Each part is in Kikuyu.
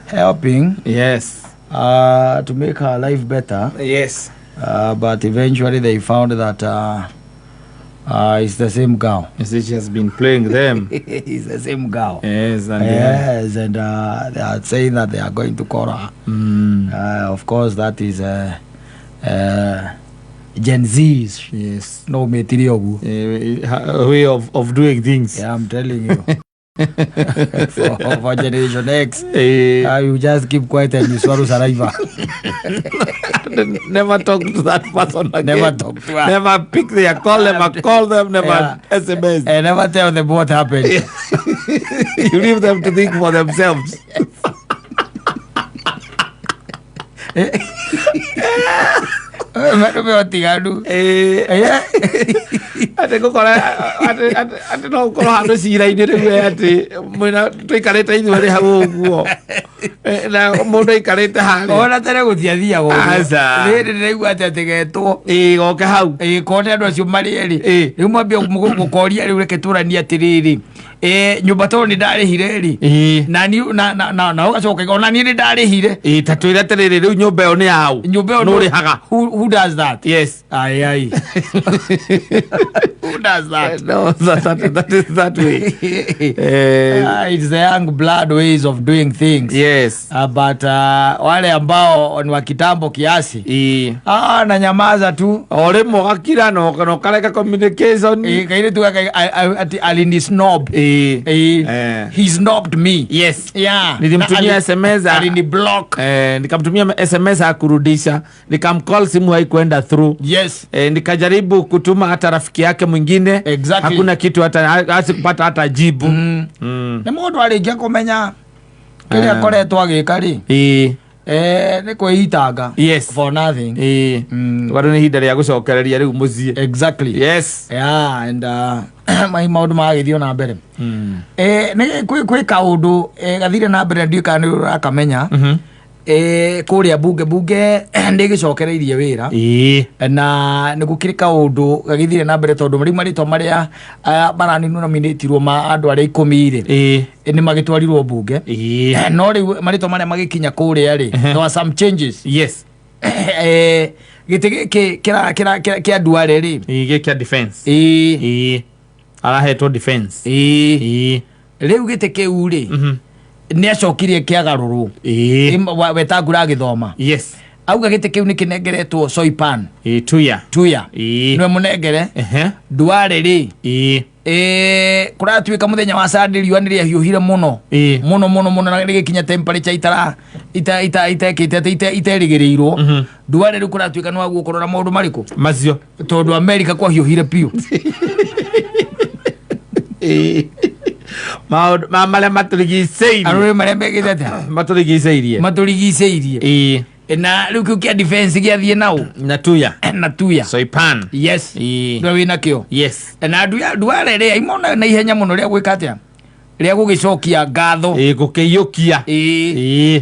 Helping to make her life better. But eventually they found that it's the same girl. You see, she has been playing them. It's the same girl. Yes, and Yes, and they are saying that they are going to call her. Of course, that is Gen Z's. No material. Way of doing things. Yeah, I'm telling you. For Generation X, you just keep quiet and you swallow saliva. Never talk to that person again. Never talk to her. Never pick their call, never call them, never SMS. And never tell them what happened. You leave them to think for themselves. Marume otiganu. Atä gå kora atä no gå korwo handå cira-inä rä u atä mwena tå ikarä te ithuerä hau å guo na må ndå aikarä te harä Ona tene gũtiathiagwo ũguo. Aca. Rĩrĩ ndĩraigua atĩ atĩgetwo ä goke hau. Ĩ kone andũ acio marĩ erĩ. Rĩu mwambia gũkoria rĩu reke tũranie atĩrĩrĩ, nyũmba tondũ nĩ ndarĩhire rĩ, na niĩ na ũgacoka ona niĩ nĩ ndarĩhire. Ä ta twä re atä rä rä rä u nyå mba ä yo nä yaå Nyũmba ĩyo nä å rä haga. Who does that? Ai ai, who does that? No, that is that way. Ah, it's the young blood ways of doing things. But wale ambao ni wa kitambo kiasi, ah, na nyamaza tu. O rä mwe gakira na ũkareka communication. Kairĩtu gaka ati alini snob. He snobbed me. Nilimtumia Na SMS alini block. Nikamtumia SMS akurudisha, nikamcall simu haikuenda through. Nikajaribu kutuma hata rafiki yake mwingine. Hakuna kitu, hata hasikupata hata jibu. Nĩ mũndũ arĩkia kũmenya kĩrĩa akoretwo agĩka rĩ, nĩ kwĩitanga for nothing. Bado nĩ ihinda rĩa gũcokereria rĩu mũciĩ. Yeah, and mai maũndũ magagĩthiĩ na mbere. Nĩ kwĩ kaũndũ gathire na mbere, ndiũĩ kana nĩ ũrakamenya. Kũrĩa bunge nĩ ĩgĩcokereirie wĩra na nĩ gũkĩrĩ kaũndũ gagĩthire na mbere tondũ rĩu marĩtwa marĩa maranominatirwo ma andũ arĩa 10 rĩ, nĩ magĩtwarirwo bunge. No rĩu marĩtwa marĩa magĩkinya kũrĩa rĩ, there were some changes. Gĩtĩ gĩkĩ kĩa Duale rĩ, Ĩĩ, gĩkĩa defense. Arahetwo defense. Rĩu gĩtĩ kĩu rĩ, nĩ acokirie kĩagarũrwo. Wetangula agĩthoma auga gĩtĩ kĩu nĩ kĩnengeretwo Soipan Tuya. Tuya nĩwe mũnengere. Duale rĩ, kũratuĩka mũthenya wa Sunday riũa nĩ rĩahiũhire mũno mũno mũno mũno na rĩgĩkinya temperature itara ita ita itekĩte atĩ iterĩgĩrĩirwo. Duale rĩu kũratuĩka nĩ waguo kũrora maũndũ marĩkũ Macio. Tondũ America kwahiũhire biũ. Maũndũ ma marĩa matũrigicĩirie. Arũrĩ marĩa mekĩte atĩa? Matũrigicĩirie. Matũrigicĩirie. Na rĩu kĩu kĩa defense gĩathiĩ nao Na Tuya. Na Tuya. Soipan. Nĩwe wĩna kĩo. Na Duale rĩ aimona na ihenya mũno rĩa gwĩka atĩa, rĩa gũgĩcokia ngatho. Gũkĩiyũkia.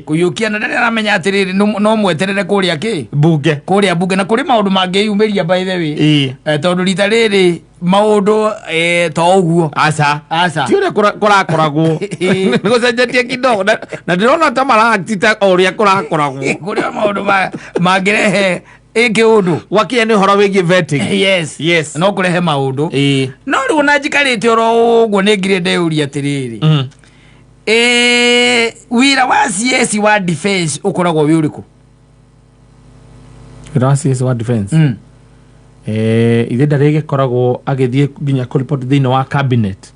Kũiyũkia na ndarĩ aramenya atĩrĩrĩ, no mweterere kũrĩa kĩ Bunge. Kũrĩa bunge na kũrĩ maũndũ mangĩyumĩria, by the way. Tondũ rita rĩrĩ maũndũ to ũguo. Aca. Aca. Ti ũrĩa kũrakoragwo. Nĩ gũcenjetie kidogo na ndĩrona ta maraakti ta o ũrĩa kũrakoragwo. Kũrĩ maũndũ mangĩrehe ĩkĩ ũndũ. Gwakinya nĩ ũhoro wĩgiĩ vetting. No kũrehe maũndũ. No rĩu ona njikarĩte oro ũguo nĩ ngire ndeyũria atĩrĩrĩ, wĩra wa CS wa defense ũkoragwo wĩ ũrĩkũ? Wĩra wa CS wa defense, ithe ndarĩ gĩkoragwo agĩthiĩ nginya kũripoti thĩinĩ wa cabinet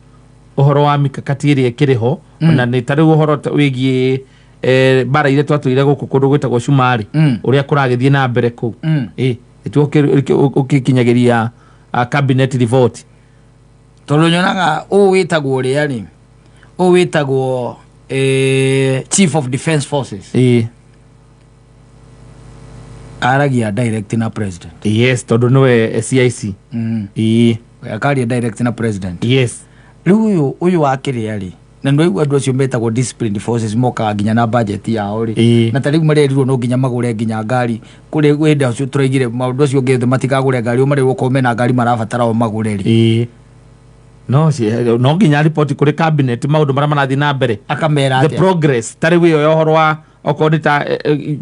ũhoro wa mikakati ĩrĩa ĩkĩrĩ ho na nĩ ta rĩu ũhoro ta wĩgiĩ mbara iria twatũire gũkũ kũndũ gwĩtagwo Cumarĩ, ũrĩa kũragĩthiĩ na mbere kũu. Ĩtuo ũkĩkinyagĩria cabinet report. Tondũ nyonaga ũũ wĩtagwo ũrĩa rĩ, ũũ wĩtagwo chief of defense forces aragia direct na president. Yes, tondũ nĩwe CIC. Akaria direct na president. Rĩu ũyũ wa kĩrĩa rĩ, na nĩ waigua andũ acio metagwo disciplined forces mokaga nginya na budget yao rĩ, na ta rĩu marerirwo no nginya magũre nginya ngari kũrĩ hĩndĩ acio tũraigire maũndũ acio ngĩ matikagũre ngari, o marĩrwo okorwo mena ngari marabatara o magũre rĩ. No no nginya ripoti kũrĩ cabinet maũndũ marĩa marathiĩ na mbere, Akamera the atĩa? progress. Ta rĩu ĩyo ya ũhoro wa okorwo nĩ ta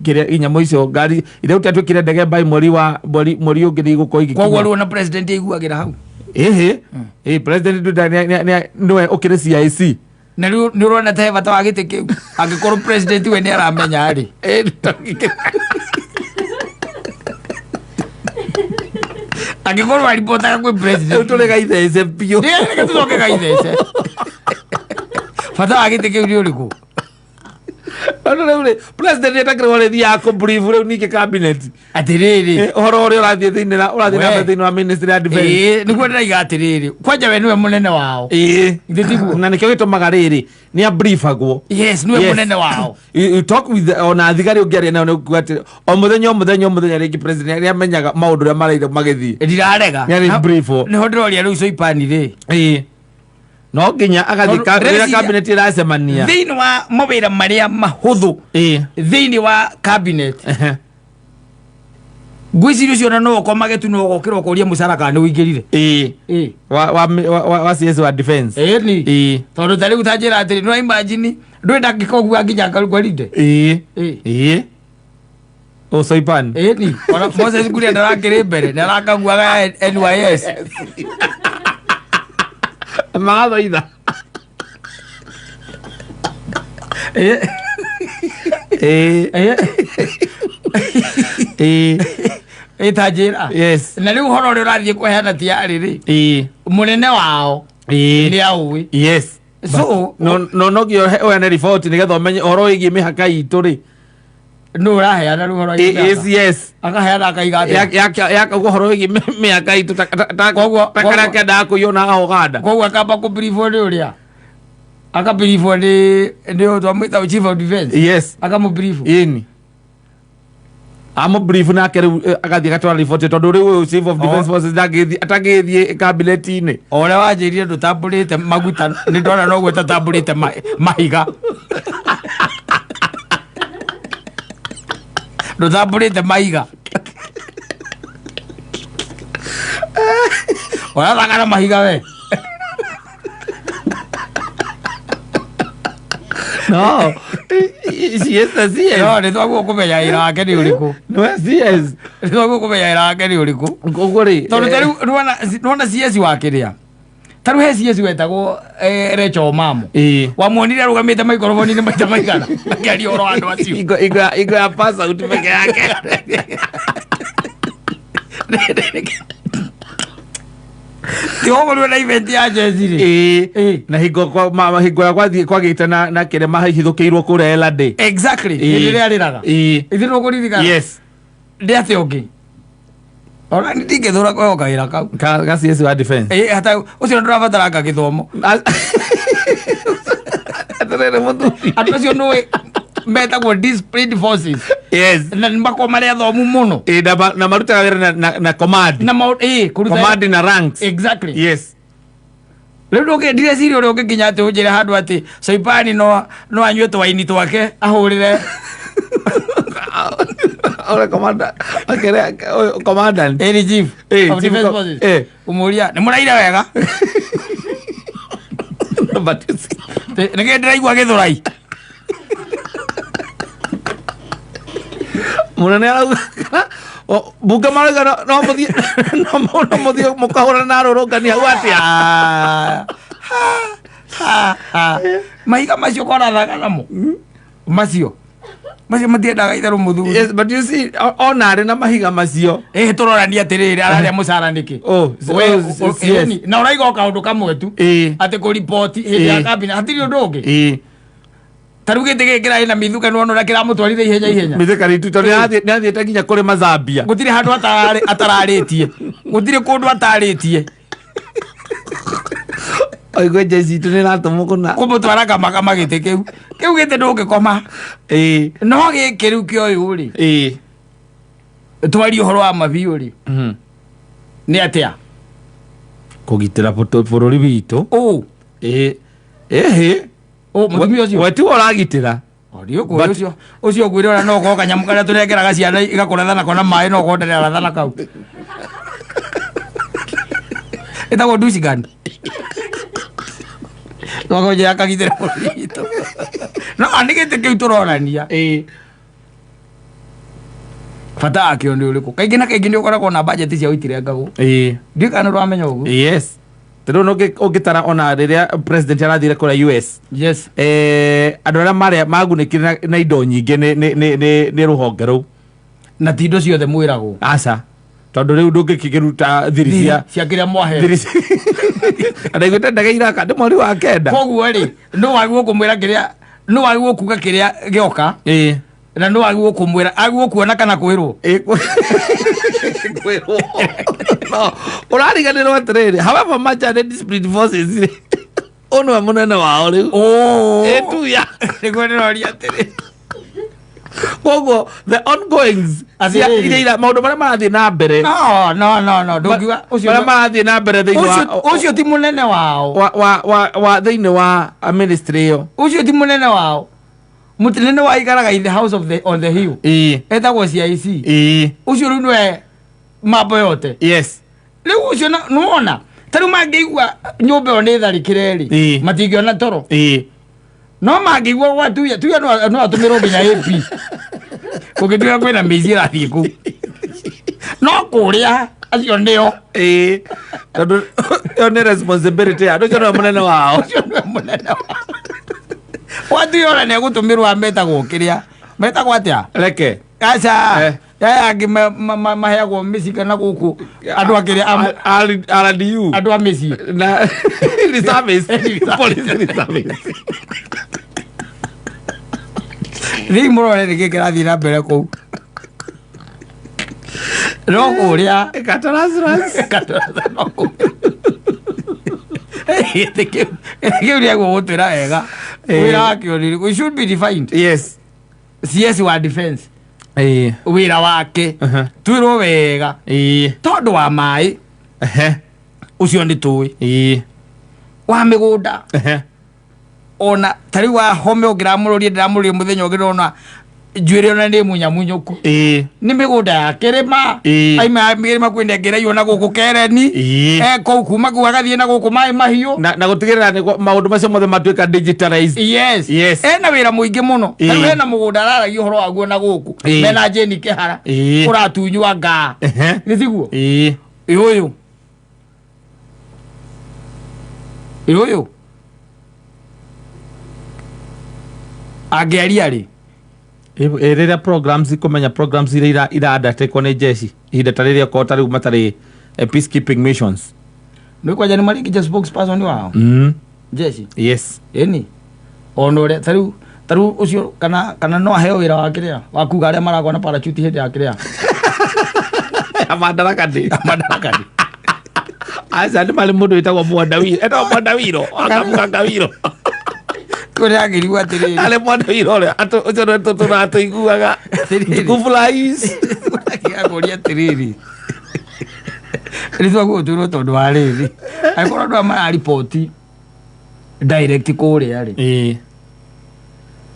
kĩrĩa inyamũ icio, ngari iria ũtiatuĩkire ndege mbai mweri wa mweri ũngĩ nĩ igũkorwo Koguo igĩkinya. rĩu ona president aiguagĩra hau. Ĩhĩ, ĩ president nĩwe ũkĩrĩ CIC. Na rĩu nĩ ũrona ta he bata wa gĩtĩ kĩu angĩkorwo president we nĩ aramenya rĩ? Angĩkorwo aripotaga kwĩ Rĩu president. tũrĩ gaithece biũ. Reke tũcoke gaithece, bata wa gĩtĩ kĩu nĩ ũrĩkũ? Tondũ rĩu rĩ, president nĩetakĩrwo rĩthiaga kũbrief rĩu ningĩ cabinet Atĩrĩrĩ, ũhoro ũrĩa ũrathiĩ thĩinĩ na ũrathiĩ na We. mbere thĩinĩ wa ministry ya defense. Ĩĩ, nĩguo ndĩraiga atĩrĩrĩ, kwanja we nĩwe mũnene wao. Githĩ tiguo? Na nĩkĩo gĩtũmaga rĩrĩ nĩ abriefagwo. Yes, nĩwe mũnene wao. You talk with ona thigari ũngĩaria nao nĩ ũkuga atĩ o mũthenya, o mũthenya, o mũthenya rĩngĩ president nĩ amenyaga maũndũ ũrĩa maraire magĩthiĩ. Ndirarega. Nĩ arĩ brief o. Nĩho ndĩroria rĩu Soipani rĩ, Ĩĩ, no nginya agathiĩ Tondũ rĩrĩa ndĩreciria- cabinet ĩracemania. Thĩinĩ wa mawĩra marĩa mahũthũ thĩinĩ wa cabinet, ngwĩciria ũcio ona no ũkomage tu, no ũgokĩra ũkoria mũcara kana nĩ ũingĩrire. Ĩĩ. Wa CS wa defense. Ĩni. Ĩĩ. Tondũ ta rĩu ta njĩra atĩrĩ, no imagine ndũĩ ndangĩka ũguo nginya gwarinde. Ĩĩ. Ĩĩ. Ĩĩ, o Soipan. Ĩni, ona Moses Kuria ndarakĩrĩ mbere nĩ arakaguaga NYS. Magathoitha. Ĩĩ. Ĩĩ. Ĩĩ. Ĩĩ. Ĩĩ, ta njĩra. Na rĩu ũhoro ũrĩa ũrathiĩ kũheana ti yarĩ rĩ, mũnene wao nĩ aũĩ. So No nginya ũheane riboti nĩgetha ũmenye ũhoro wĩgiĩ mĩhaka itũ rĩ. Nũ ũraheana rĩu ũhoro wĩgiĩ mĩhaka? Yes. Akaheana akaiga atĩa? Yakauga ũhoro wĩgiĩ mĩhaka itũ Koguo- ta karĩa kendaga kũiywo na Uganda. Koguo akamba kũbiribwo nĩ ũrĩa akabiribwo nĩ ũyũ twamwĩta chief of defense. Akamũbiribu. Ĩni, amũbrief nake rĩu agathiĩ agatwara riboti tondũ rĩu ũyũ chief of defense forces ndangĩthiĩ kabineti-inĩ. O ũrĩa wanjĩrire ndũtambũrĩte maguta, nĩ ndona noguo tatambũrĩte mahiga, ndũtambũrĩte mahiga, ũrathaka na mahiga we. No CS na CS. No nĩ twaguo kũmenya wĩra wake nĩ ũrĩkũ. Nĩwe CS. Nĩ twaguo kũmenya wĩra wake nĩ ũrĩkũ. Koguo rĩ, Tondũ ta rĩu nĩwona CS wa kĩrĩa, ta rĩu he CS wetagwo Recho Mamo. Wamuonire arũgamĩte maikoroboni-inĩ maita maigana akĩaria ũhoro wa andũ acio? Ingo ya pass out peke yake. Tiwokorirwo na event ya jezi rĩ. Ĩĩ. Na hingo hingo ya gwathiĩ kwagĩte na kĩrĩa mahithũkĩirwo kũrĩa Elade. Exactly, hĩndĩ ĩrĩa arĩraga. Ithuĩ nĩũkũririkana? Yes. Ndĩ atĩ ũngĩ ona nĩ ndingĩthũra kũheo kawĩra kau. Ka CS wa defense. Ĩ, hata ũcio ndũrabataranga gĩthomo. Atĩrĩrĩ mũthuri. Andũ acio nĩũĩ metagwo disciplined forces. Na nĩ makoragwo marĩ athomu mũno. Ĩĩ, na marutaga wĩra na command. Na maũ ĩ kũruta Command na ranks. Rĩu ndũngĩ ndireciria ũrĩa ũngĩkinya atĩ ũnjĩre handũ atĩ Soipani no anyue twaini twake ahũrĩre. Ore commander akere commandant. Ĩni chief of chief defense forces. Kũmũria nĩ mũraire wega. But you see, Nĩkĩ ndĩraigua gĩthũrai? Mũnene arauga bunge marauga no mũthiĩ no mũthiĩ mũkahũrana na arũrũngani hau atĩa? Ah, ha, ha. Mahiga macio korathaga namo macio matiendaga itherũ mũthuri. Yes, but you see, ona arĩ na mahiga macio. Ĩ, tũrorania atĩrĩrĩ, ararĩa mũcara nĩkĩ? Oh, We- oh, yes. ĩni, na ũraiga o kaũndũ kamwe tu, atĩ kũriboti hĩndĩ ya cabinet, hatirĩ ũndũ ũngĩ. Ta rĩu gĩtĩ gĩkĩ kĩrarĩ na mĩthuka, nĩwona ũrĩa kĩramũtwarire ihenya ihenya. Mĩtheka rĩtu tondũ nĩathiĩte nginya kũrĩ Mazambia. Gũtirĩ handũ atararĩtie, gũtirĩ kũndũ atarĩtie. Oigwe jeshi itũ nĩ ĩratũmwo kũna. Kũmũtwara kamakama gĩtĩ kĩu gĩtĩ ndũngĩkoma. No gĩkĩ rĩu kĩa ũyũ rĩ, twarie ũhoro wa mabiũ rĩ, nĩ atĩa? Kũgitĩra bũrũri witũ. Ũ Ĩĩ, ĩhĩ. Ũ mũtumia ũcio? We tiwe ũragitĩra. Ndiũkũĩ ũcio ngwĩre ũrĩa no ũkorwo kanyamũ karĩa tũnengeraga ciana igakũratha nako na maĩ, no ũkorwo ndarĩ na kau ĩtagwo ducigan. Twagonjera akagitĩra bũrũri witũ. No nĩ gĩtĩ kĩu tũronania. Bata wakĩo nĩ ũrĩkũ? Kaingĩ na kaingĩ nĩ ũkoragwo na budget ciao itirengagwo. Ndiũĩ kana nĩ ũramenya ũguo. Yes, tarĩu ũngĩtara ona rĩrĩa president arathire kũrĩa US, andũ arĩa marĩa magunĩkire na indo nyingĩ nĩ rũhonge rũu. Na ti indo ciothe mwĩragwo. Aca, tondũ rĩu ndũngĩkĩruta thiri cia cia kĩrĩa mwaheo. Thiri cia ndaiguĩte ndege iraka nĩ mweri wa 9. Koguo rĩ, nĩ wagĩrĩirwo kũmwĩra kĩrĩa, nĩ wagĩrĩirwo kuga kĩrĩa gĩoka, na nĩ wagĩrĩirwo kũmwĩra, agĩrĩirwo kuona kana kwĩrwo. Kwĩrwo. No ũrariganĩrwo atĩrĩrĩ, however much are the disciplined forces rĩ, ũyũ nĩwe mũnene wao rĩu. Ĩtuya. Nĩguo ndĩroria atĩrĩ. Koguo the ongoings Atĩrĩrĩ. iria maũndũ marĩa marathiĩ na mbere, No, no, no, no, ndũngiuga ũcio marĩa marathiĩ na mbere thĩinĩ wa ũcio ti mũnene wao. wa thĩinĩ wa ministry ĩyo. Ũcio ti mũnene wao. Mũnene wa ikaraga in the house of the on the hill. Etagwo CIC. Ũcio rĩu nĩwe mambo yote. Rĩu ũcio nĩwona ta rĩu mangĩigua nyũmba ĩyo nĩ tharĩkĩre rĩ, matingĩona toro. No mangĩigua gwa tuya tuya no atũmĩrwo nginya AP kũngĩtuĩka kwĩna mĩici ĩrathiĩ kũu, no kũrĩa acio nĩo. Ĩĩ, tondũ ĩyo nĩ responsibility ya andũ, ũcio nĩwe mũnene wao. Ũcio nĩwe mũnene wao. Watuya ona nĩ egũtũmĩrwo ametagwo kĩrĩa metagwo atĩa? Reke. Aca. Aya angĩ maheagwo mĩciĩ kana gũkũ andũ akĩrĩa RDU. Andũ a mĩciĩ. Na reservice, police reservice. Rĩu mũrore nĩkĩ kĩrathiĩ na mbere kũu, no kũrĩa Katarasras. Gĩtĩ kĩu nĩaguo gũtwĩra wega wĩra wakĩo nĩ ũrĩkũ. It should be defined. CS wa defense, wĩra wake twĩrwo wega, tondũ wa maĩ ũcio nĩ tũĩ, wa mĩgũnda, ona ta rĩu wa home ũngĩramũrũria, ndĩramũrũria mũthenya ũngĩ ndona njuĩrĩ ona nĩ munyamunyũku. Nĩ mĩgũnda ya kĩrĩma. Aima kĩrĩma kwĩna ĩngĩ na gũkũ kereni. Kũu kuma kũu agathiĩ na gũkũ maĩ mahiũ. Na gũtigĩrĩra nĩ maũndũ macio mothe matuĩka digitalized. Ena wĩra mũingĩ mũno. Rĩu hena mũgũnda araragia ũhoro waguo na gũkũ mena Jane Kĩhara ũratunywa ngaa. Nĩ tiguo? Ĩ ũyũ, ĩ ũyũ angĩaria rĩ? Ĩ rĩrĩa programs kũmenya programs iria iraundertakwo nĩ jeshi ihinda ta rĩrĩa okorwo ta rĩu matarĩ peacekeeping missions. Nĩ kwanja nĩ marĩkĩtie spokesperson wao jeshi. Ĩni ona ũrĩa tarĩu ũcio kana no aheo wĩra wa kĩrĩa wa kuga arĩa maragwa na parachute hĩndĩ ya kĩrĩa. Madaraka Day. Madaraka Day. Aca, nĩ marĩ mũndũ wĩtagwo Mwandawiro, etagwo Mwandawiro Wakamukangawiro. Kũrĩa agĩrigwo atĩrĩrĩ. Arĩ Mwandawiro ũrĩa ũcio nĩwe tũratũiguaga. Atĩrĩrĩ. Kufulais. Akũria atĩrĩrĩ, nĩ twagũtwĩrwo tondũ wa rĩrĩ, angĩkorwo andũ aya marariboti direct kũrĩa rĩ,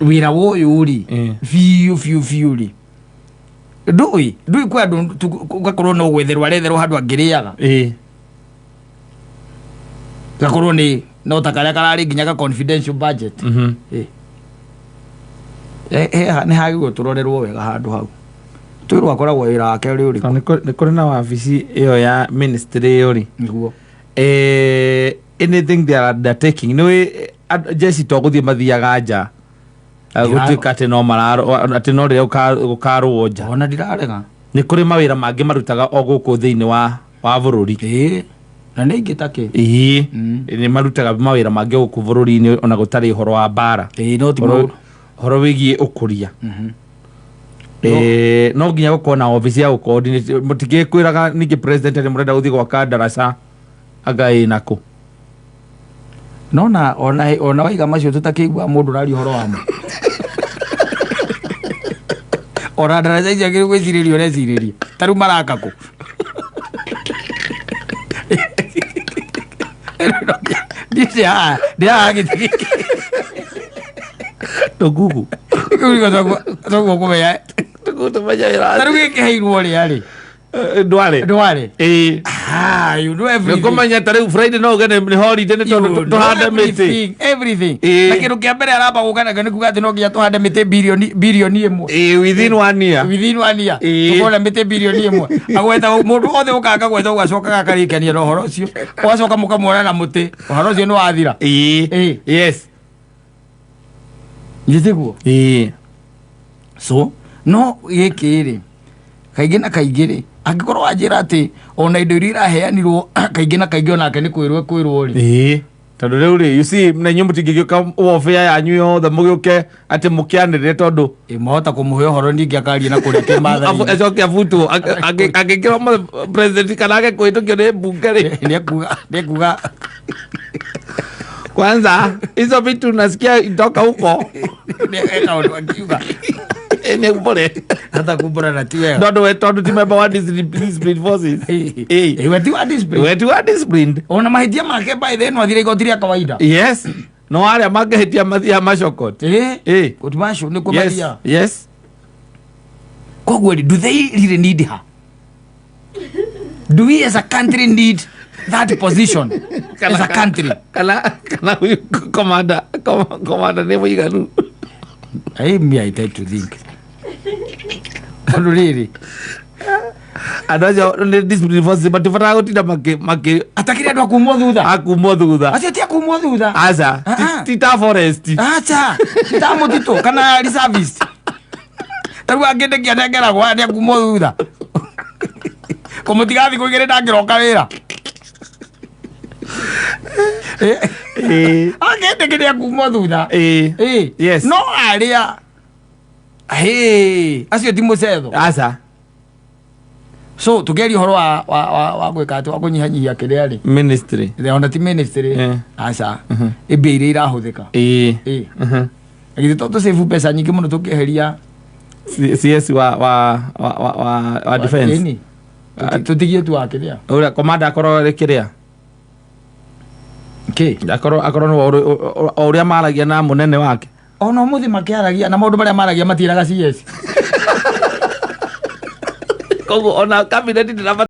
wĩra wa ũyũ rĩ, biũ biũ biũ rĩ, ndũĩ kwĩ andũ ũgakorwo no gwetherwo aretherwo handũ angĩrĩaga, gakorwo nĩ no ta karĩa kararĩ nginya ga confidential budget. Nĩ hagĩrĩirwo tũrorerwo wega handũ hau twĩrwo akoragwo wĩra wake ũrĩ ũrĩkũ. Nĩ kũrĩ na wabici ĩyo ya ministry ĩyo rĩ, Nĩguo. Anything they are undertaking nĩ jeshi to gũthiĩ mathiaga nja. Gũtuĩka atĩ no mararo atĩ no rĩrĩa gũkarũo nja. Ona ndirarega. Nĩ kũrĩ mawĩra mangĩ marutaga o gũkũ thĩinĩ wa bũrũri. Ĩĩ, na nĩ ingĩ takĩ. Ĩĩ, nĩ marutaga mawĩra mangĩ gũkũ bũrũri-inĩ ona gũtarĩ ũhoro wa mbara. Ĩĩ, no ti Ũhoro maũndũ ũhoro wĩgiĩ ũkũria. No nginya gũkorwo na obici ya gũcoordinate, mũtingĩkwĩraga ningĩ president atĩ mũrenda gũthiĩ gwaka ndaraca anga ĩ nakũ. No na ona waiga macio tũtakĩigua mũndũ ũraria ũhoro wamo, ona ndaraca icio agĩrĩirwo gwĩcirĩria ũrecirĩria ta rĩu maraka kũ. Ndĩ haha gĩtĩ gĩkĩ. Tũgugu. Toguo kũmenya. Tũgugu tũmenya wĩra. Ta rĩu gĩkĩheirwo rĩa rĩ? Ndware. Ndware. Ĩĩ. Ah, you know everything. Nĩkũmenya ta rĩu Friday no uge nĩ holiday nĩ tondũ You know tũhande mĩtĩ. everything, everything. Ĩĩ. Na kĩndũ kĩa mbere aramba gũka nakĩo nĩ kuga atĩ no nginya tũhande mĩtĩ birioni 1. Ĩĩ, within one year. Within one year. Ĩĩ. Tũkona mĩtĩ birioni 1. Agweta mũndũ wothe ũkaga akagweta ũgacoka gakarĩkania na ũhoro ũcio. Ũgacoka mũkamuona na mũtĩ. Ũhoro ũcio nĩ wathira. Ĩĩ. Ĩĩ. Yes. Githĩ tiguo? Ĩĩ. So no gĩkĩ rĩ, kaingĩ na kaingĩ rĩ, angĩkorwo wanjĩra atĩ ona indo iria iraheanirwo kaingĩ na kaingĩ onake nĩ kwĩrwo kwĩrwo rĩ. Ĩĩ. Tondũ rĩu rĩ, you see, na inyuĩ mũtingĩgĩũka warfare yanyu yothe mũgĩũke atĩ mũkĩanĩrĩre tondũ Ĩ, mahota kũmũhe ũhoro ningĩ akaria na kũrĩa kĩmathai. Acoke abutwo angĩkĩrwo president kana age kũhĩtũkio nĩ mbunge rĩ. Nĩekuga Kwanza hizo vitu nasikia itoka huko. Kaũndũ akiuga Nĩ mbũre. Hata kumbũra na ti wega. Tondũ we tondũ ti member wa discipline forces. Ĩĩ. Ĩ, we ti wa discipline. We ti wa disciplined. Ona mahĩtia make by then no athire igoti rĩa kawaida. Yes, no arĩa mangĩhĩtia mathiaga macokot. Ĩ. Ĩ. Court martial nĩkuo Yes. mathiaga. Yes. Koguo rĩ, do they really need her? Do we as a country need that position as a country? Kana huyu commander nĩ mũiganu. I me I tend to think tondũ rĩrĩ, Andũ acio nĩ discipline forces matibataraga gũtinda makĩ atakĩrĩ andũ akumwo thutha. Akumwo thutha. Acio ti akumwo thutha. Aca. Ah, ah. Ti ta forest. Acha ta mũtitũ kana reservist tarĩu angĩ ndĩkĩanengeragwo aya nĩ akumwo thutha kũmũtiga thikũ 2 ndangĩroka wĩra. Ĩĩ. Angĩ ndĩkĩ nĩ akumwo thutha. Ĩĩ. Ĩ. Yes. No arĩa hĩ acio ti mũcetho. Aca. So tũkĩaria ũhoro wa gwĩka atĩ wa kũnyihanyihia kĩrĩa rĩ, Ministry. ona ti ministry. Aca, mbia iria irahũthĩka. Ĩĩ. Ĩ. Githĩ to tũsave mbeca nyingĩ mũno tũkĩeheria CS wa defense. Ĩni. Tũtigie tu wa kĩrĩa. Ũrĩa commander akorwo arĩ kĩrĩa Kĩ? Akorwo nĩ o ũrĩa maragia na mũnene wake. Ona ũmũthĩ makĩaragia na maũndũ marĩa maragia matiĩraga CS. Koguo ona cabinet ndĩrabatara.